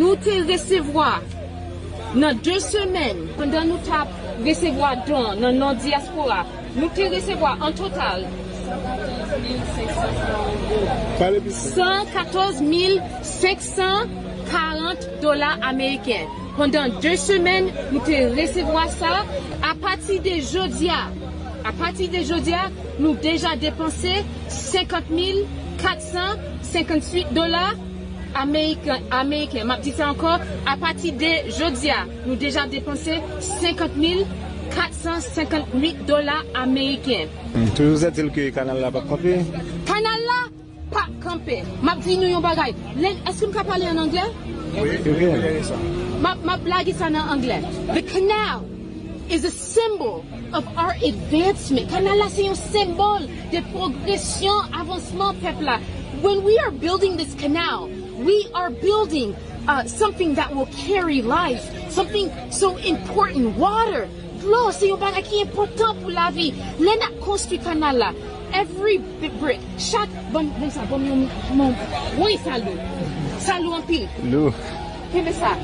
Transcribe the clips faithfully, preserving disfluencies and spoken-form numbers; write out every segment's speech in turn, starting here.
Nou te resevwa nan de semèn, pandan nou t ap resevwa don nan non dyaspora, nou te resevwa an total san katòz mil senk san karant dola ameriken. Pandan de semèn, nou te resevwa sa. Apati de jodi a, apati de jodi a, nou deja depanse senkant mil kat san senkant uit dola ameriken, ameriken. M ap di sa ankò, apati de jodi a, nou deja depanse senkant mil kat san senkant uit dola ameriken. Hmm, toujours est-il que kanal la p ap kanpe. Kanal la p ap kanpe. M ap di nou yon bagay. Lè, èske m ka pale an anglè? M ap, m ap lage sa nan anglè. The canal is a symbol of our advancement. Kanal la se yon senbòl de pwogresyon, avansman pèp la. When we are building this canal, we are building uh, something that will carry life, something so important. Water, dlo, se yon bagay ki enpòtan pou lavi. Lè n ap konstwi kanal la, every big brick, chak, ban m, ban m sa, ban m yon, yon, woy, sa lou. Sa lou anpil. Lou. Kenbe sa.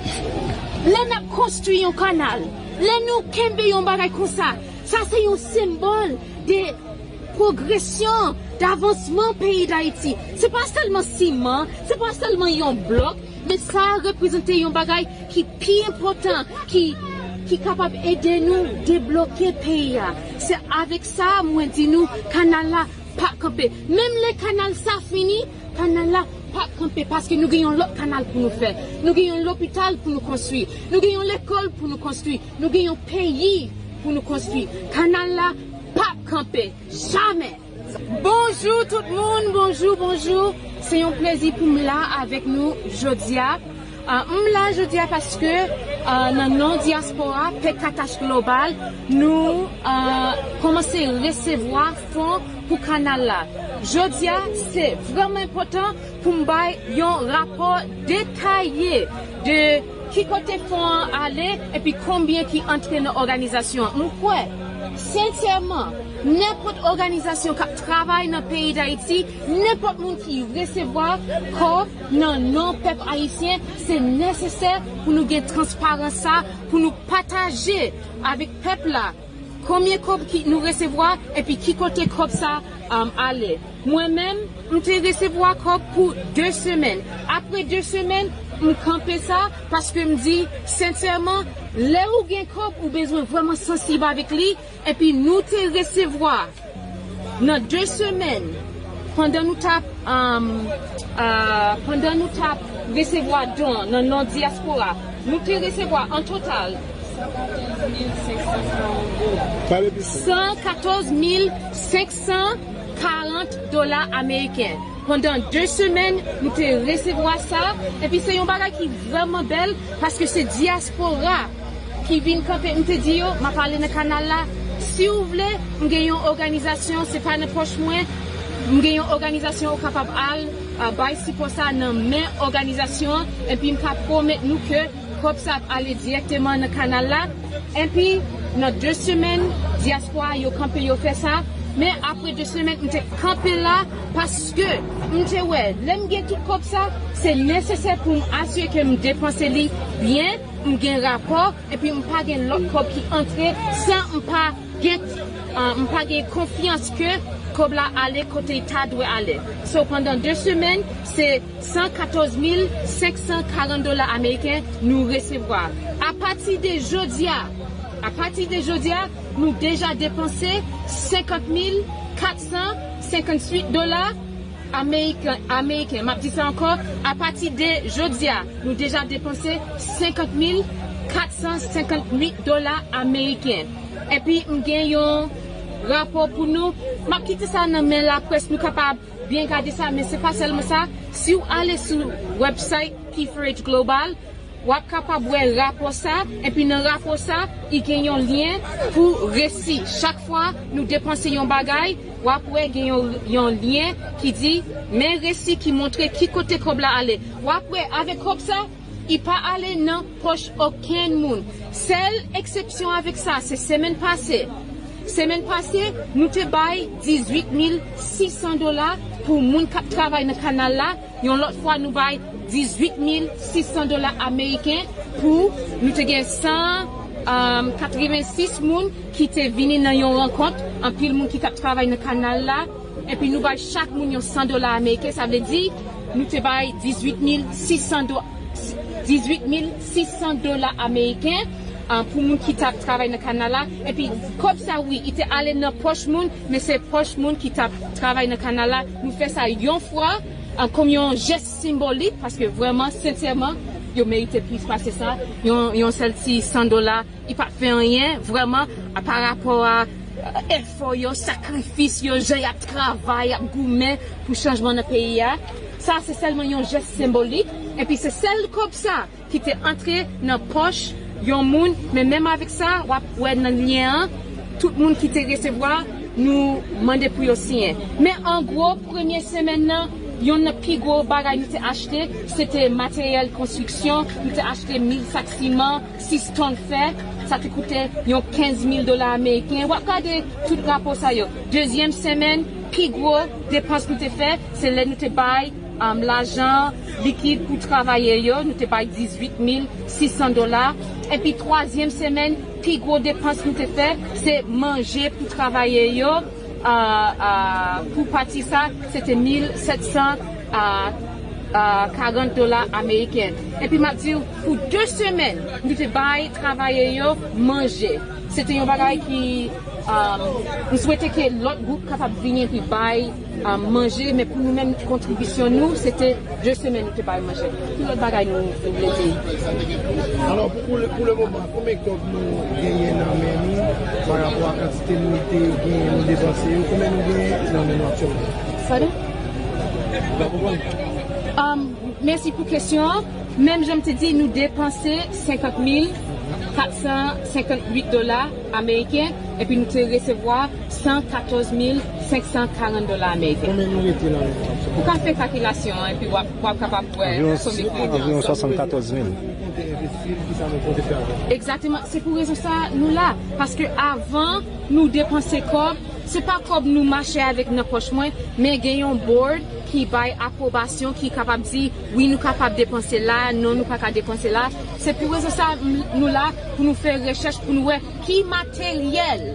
Lè n ap konstwi yon kanal, lè nou kenbe yon bagay konsa, sa se yon senbòl de pwogresyon, d'avansman peyi Dayiti. Se pa sèlman siman, se pa sèlman yon blòk, men sa reprezante yon bagay ki pi enpòtan, ki, ki kapab ede nou debloke peyi a. Se avèk sa mwen di nou kanal la p ap kanpe. Menm lè kanal sa fini, kanal la p ap kanpe paske nou gen yon lòt kanal pou nou fè. Nou gen yon lopital pou nou konstwi. Nou gen yon lekòl pou nou konstwi. Nou gen yon peyi pou nou konstwi. Kanal la p ap kanpe. Jamè. Bonjou tout moun, bonjou, bonjou. Se yon plezi pou m la avèk nou jodi a. Ah, m la jodi a paske, ah, nan non dyaspora, P K T H Global, nou, ah, kòmanse resevwa fon pou kanal la. Jodi a, se vrèman enpòtan pou m bay yon rapò detaye de ki kote fon an ale epi konbyen ki antre nan òganizasyon an. M kwè, sensèman, nenpòt òganizasyon k ap travay nan peyi Dayiti, nenpòt moun ki resevwa kòb nan non pèp ayisyen, se nesesè pou nou gen transparans sa, pou nou pataje avèk pèp la konbyen kòb ki nou resevwa epi ki kote kòb sa, um, ale. Mwen menm, m te resevwa kòb pou de semèn. Apre de semèn, m kanpe sa paske m di, sensèman, lè ou gen kòb, ou bezwen vrèman sansib avèk li. Epi nou te resevwa nan de semèn, pandan nou t ap, um, uh, pandan nou t ap resevwa don nan non dyaspora, nou te resevwa an total san katòz mil senk san karant dola ameriken. Pandan de semèn, nou te resevwa sa, epi se yon bagay ki vrèman bèl, paske se dyaspora ki vin kanpe. M te di yo, m ap ale nan kanal la. Si w vle, m gen yon òganizasyon, se pa nan pòch mwen, m gen yon òganizasyon ou kapab al, uh, bay sipò sa nan men òganizasyon an, epi m ka pwomèt nou ke kòb sa ap ale dirèkteman nan kanal la. Epi, nan de semèn, dyaspora yo kanpe, yo fè sa. Men apre de semèn, m te kanpe la paske m te wè, lè m gen tout kòb sa, se nesesè pou m asire ke m depanse li byen, m gen rapò, epi m pa gen lòt kòb ki antre san m pa gen, ah, m pa gen konfyans ke kòb la ale kote l ta dwe ale. So, pandan de semèn, se san katòz mil senk san karant dola ameriken nou resevwa. Apati de jodi a, apati de jodi a, nou deja depanse senkant mil kat san senkant uit dola ameriken, ameriken. M ap di sa ankò, apati de jodi a, nou deja depanse senkant mil kat san senkant uit dola ameriken. Epi, m gen yon rapò pou nou. M ap kite sa nan men laprès, nou kapab byen gade sa, men se pa sèlman sa. Si w ale sou website P four H Global, w ap kapab wè rapò sa, epi nan rapò sa, i gen yon lyen pou resi. Chak fwa nou depanse yon bagay, w ap wè gen yon, yon lyen ki di, men resi ki montre ki kote kòb la ale. W ap wè avèk kòb sa, i pa ale nan pòch okenn moun. Sèl eksepsyon avèk sa, se semèn pase. Semèn pase, nou te bay dizuit mil sis san dola pou moun k ap travay nan kanal la. Yon lòt fwa, nou bay Dizwit mil sis san dola ameriken pou nou te gen san katrevensis moun ki te vini nan yon rankont, anpil moun ki t ap travay nan kanal la, epi nou bay chak moun yon san dola ameriken, sa vle di nou te bay dizwit mil sis san do, dizwit mil sis san dola ameriken, ah, pou moun ki t ap travay nan kanal la, epi kòb sa, wi, li te ale nan pòch moun, men se pòch moun ki t ap travay nan kanal la, nou fè sa yon fwa, ah, kòm yon jès senbolik, paske vrèman, sensèman, yo merite plis pase sa. Yon, yon sèl ti san dola, li pa fè anyen, vrèman, a, pa rapò a, a, efò yo, sakrifis yo, jan y ap travay, y ap goumen pou chanjman nan peyi a. Sa, se sèlman yon jès senbolik. Epi se sèl kòb sa ki te antre nan pòch yon moun, men menm avèk sa, w ap wè nan lyen an, tout moun ki te resevwa, nou mande pou yo siyen. Men an gwo, premye semèn nan, yonn nan pi gwo bagay nou te achte, se te materyèl konstriksyon. Nou te achte mil sak siman, sis tòn fè, sa te koute yon kenz mil dola ameriken. W ap gade tout rapò sa yo. Dezyèm semèn, pi gwo depans nou te fè, se lè nou te bay, um, lajan likid pou travayè yo, nou te bay dizwit mil sis san dola. Epi twazyèm semèn, pi gwo depans nou te fè, se manje pou travayè yo. Ah, ah, pou pati sa, se te mil sèt san, ah, ah, karant dola ameriken. Epi m ap di w, pou de semèn, nou te bay travayè yo manje. Se te yon bagay ki, ah, m swete ke lòt gwoup kapab vini epi bay, ah, manje, men pou nou menm, kontribisyon nou, se te de semèn nou te bay manje. Ki lòt bagay nou, nou vle di? Alò, pou, pou le, pou le moman, konbyen kòb nou genyen nan men nou pa rapò a kantite nou te genyen, nou depanse yo? Konbyen nou genyen nan men nou aktyèlman? Pardon? Ou pa konprann? Um, mèsi pou kesyon an. Menm jan m te di, nou depanse senkant mil kat san senkant uit dola ameriken, epi nou te resevwa san katòz mil senk san karant dola ameriken. Konbyen nou rete nan men nou? Ou ka fè kalkilasyon an, epi w ap, w ap kapab wè konbyen ki rete ansanm. Anviwon swasannkatòz mil. Egzakteman. Se pou rezon sa nou la. Paske avan nou depanse kòb, se pa kòb nou mache avèk nan pòch mwen, men gen yon board ki bay apwobasyon, ki kapab di, wi, nou kapab depanse la, non, nou pa ka depanse la. Se pou rezon sa, m, nou la pou nou fè rechèch, pou nou wè ki materyèl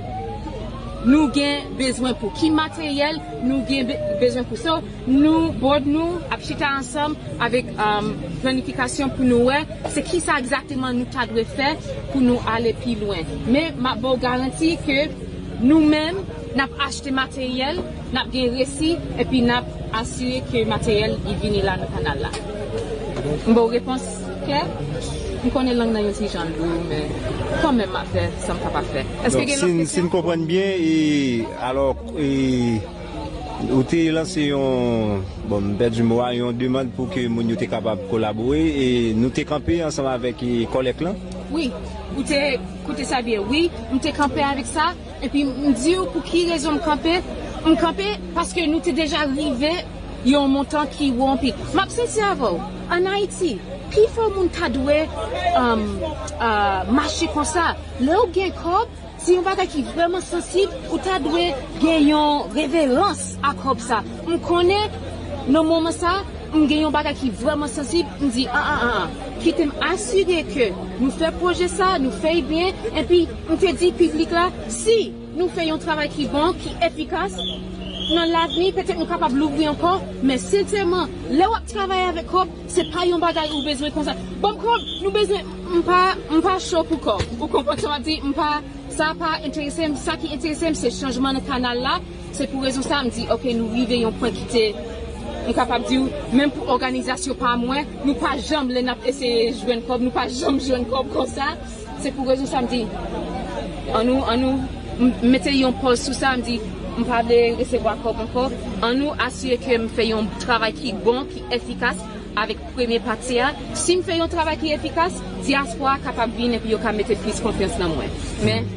nou gen bezwen pou, ki materyèl nou gen be-, bezwen pou. So, nou, board nou ap chita ansanm avèk, um, planifikasyon pou nou wè se kisa egzakteman nou ta dwe fè pou nou ale pi lwen. Men, m ap ba w garanti ke nou menm, n ap achte materyèl, n ap gen resi, epi n ap asire ke materyèl li vini la nan kanal la. M ba w repons klè? M konnen lang nan yon ti jan lou, men kanmenm m ap fè sa m kapab fè. Èske gen lòt kesyon? Donk, si n, si n konprann byen, e, alò, e, ou te lanse yon, bon, m pèdi mo a, yon demann pou ke moun yo te kapab kolabore, e nou te kanpe ansanm avèk, e, kòlèk lan? Wi, ou te koute sa byen. Wi, m te kanpe avèk sa. Epi m di w pou ki rezon m kanpe. M kanpe paske nou te deja rive yon montan ki wo anpil. M ap sensè avè w. Ann Ayiti, pifò moun ta dwe, um, uh, mache konsa. Lè w gen kòb, se yon bagay ki vrèman sansib, ou ta dwe gen yon reverans a kòb sa. M konnen, nan moman sa, m gen yon bagay ki vrèman sansib, m di, an, an, an, an. Kite m asire ke nou fè pwojè sa, nou fè l byen, epi m te di piblik la, si nou fè yon travay ki bon, ki efikas, nan lavni, petèt nou kapab louvri ankò, men sensèman, lè w ap travay avèk kòb, se pa yon bagay ou bezwen konsa. Ban m kòb, nou bezwen, m pa, m pa cho pou kòb. Ou konprann sa m ap di? M pa, sa pa enterese m. Sa ki enterese m, se chanjman nan kanal la. Se pou rezon sa, m di, oke, nou rive yon pwen ki te, m kapab di w, menm pou òganizasyon pa mwen, nou pa janm, lè n ap eseye jwenn kòb, nou pa janm jwenn kòb konsa. Se pou rezon sa, m di, annou, annou, m mete yon pòz sou sa, m di, m pa vle resevwa kòb ankò. Annou asire ke m fè yon travay ki bon, ki efikas, avèk premye pati a. Si m fè yon travay ki efikas, dyaspora a kapab vin epi yo ka mete plis konfyans nan mwen. Men,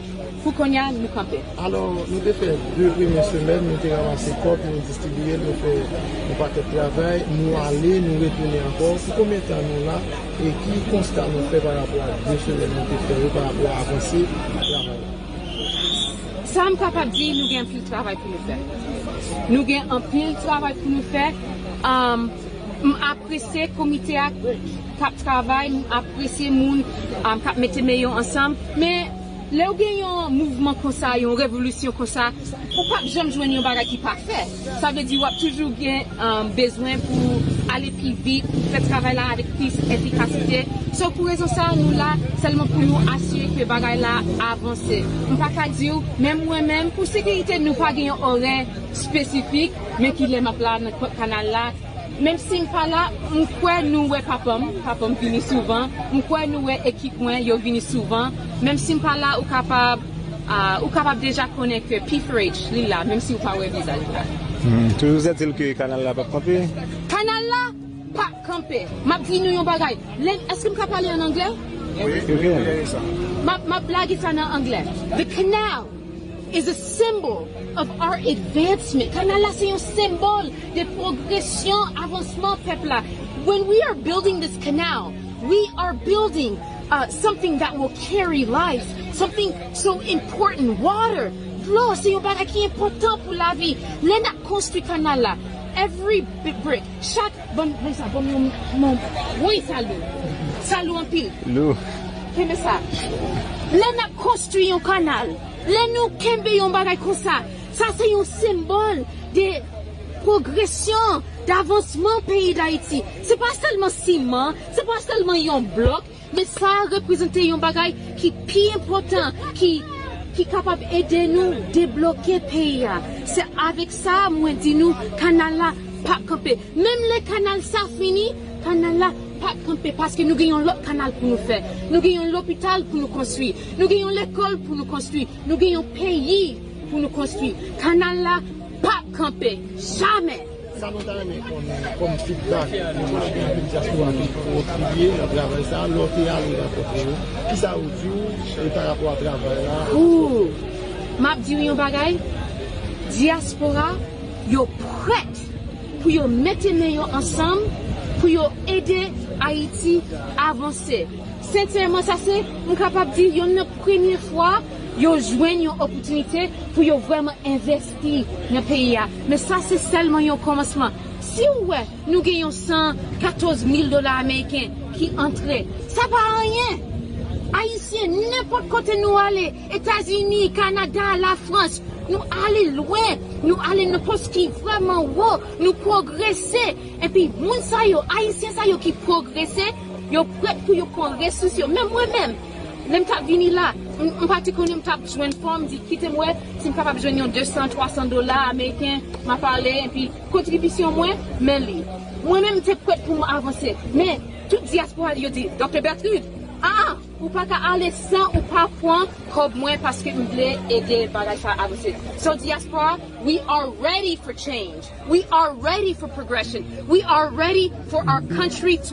pou kounye a, nou kanpe. Alò, nou te fè de premye semèn, nou te ranmase kòb, nou distribiye l, nou fè yon pakèt travay, nou ale, nou retounen ankò. Pou konbyen tan nou la, e ki konsta nou fè pa rapò a de semèn nou te fè yo, pa rapò a avanse travay la? Sa m kapab di, nou gen anpil travay pou nou fè. Nou gen anpil travay pou nou fè. Um, M apresye komite a k ap travay, m apresye moun, um, k ap mete men yo ansanm. Men lè w gen yon mouvman konsa, yon revolisyon konsa, ou p ap janm jwenn yon bagay ki pafè. Sa vle di w ap toujou gen, um, bezwen pou ale pi vit, pou fè travay la avèk plis efikasite. So, pou rezon sa a, nou la sèlman pou nou asire ke bagay la avanse. M pa ka di w, menm mwen menm, pou sekirite, nou pa gen yon orè espesifik, men ki lè m ap la nan kanal la. Menm si m pa la, m kwè nou wè papa m, papa m vini souvan, m kwè nou wè ekip mwen, yo vini souvan. Menm si m pa la, ou kapab, ah, ou kapab deja konnen ke P four H, li la, menm si ou pa wè vizaj la. Hmm, toujours est-il que kanal la p ap kanpe? Kanal la p ap kanpe. M ap di nou yon bagay. Lè, èske m ka pale an anglè? M ap, m ap lage sa nan anglè. The canal is a symbol of our advancement. Kanal la se yon senbòl de pwogresyon, avansman pèp la. When we are building this canal, we are building, uh, something that will carry life, something so important. Water, dlo, se yon bagay ki enpòtan pou lavi. Lè n ap konstwi kanal la, every bi-, brick, chak, ban m, ban m sa, ban m yon, yon, woy, sa lou. Sa lou anpil. Lou. Kenbe sa. Lè n ap konstwi yon kanal, lè nou kenbe yon bagay konsa, sa se yon senbòl de pwogresyon, d'avansman peyi Dayiti. Se pa sèlman siman, se pa sèlman yon blòk, men sa reprezante yon bagay ki pi enpòtan, ki, ki kapab ede nou debloke peyi a. Se avèk sa mwen di nou kanal la p ap kanpe. Menm lè kanal sa fini, kanal la p ap kanpe paske nou gen yon lòt kanal pou nou fè. Nou gen yon lopital pou nou konstwi. Nou gen yon lekòl pou nou konstwi. Nou gen yon peyi pou nou konstwi. Kanal la p ap kanpe. Jamè. Sa nou ta renmen konnen kòm feedback, nou konnen gen anpil dyaspora ki kontribye nan travay sa, lè w te ale rankontre yo, kisa yo di w, e, pa rapò a travay la? Ooh, m ap di w yon bagay, dyaspora, yo prèt pou yo mete men yo ansanm, pou yo ede Ayiti avanse. Sensèman, sa se, m kapab di, yonn nan premye fwa yo jwenn yon opòtinite pou yo vrèman envesti nan peyi a. Men sa se sèlman yon kòmansman. Si w wè nou gen yon san katòz mil dola ameriken ki antre, sa pa anyen. Ayisyen, nenpòt kote nou ale, Etazini, Kanada, Lafrans, nou ale lwen, nou ale nan pòs ki vrèman wo, nou pwogrese. Epi moun sa yo, Ayisyen sa yo ki pwogrese, yo prèt pou yo pran resous yo. Men mwen menm, lè m t ap vini la, m, m pa te konnen m t ap jwenn fò, m di, "Kite m wè si m kapab jwenn yon de san, twa san dola ameriken, m ap ale, epi kontribisyon mwen, men li." Mwen menm, m te prèt pou m avanse. Men, tout dyaspora, yo di, "Doktè Bertrude, ah, ah, ou pa ka ale san ou pa pran kòb mwen paske m vle ede bagay sa avanse." So, dyaspora, we are ready for change. We are ready for progression. We are ready for our country to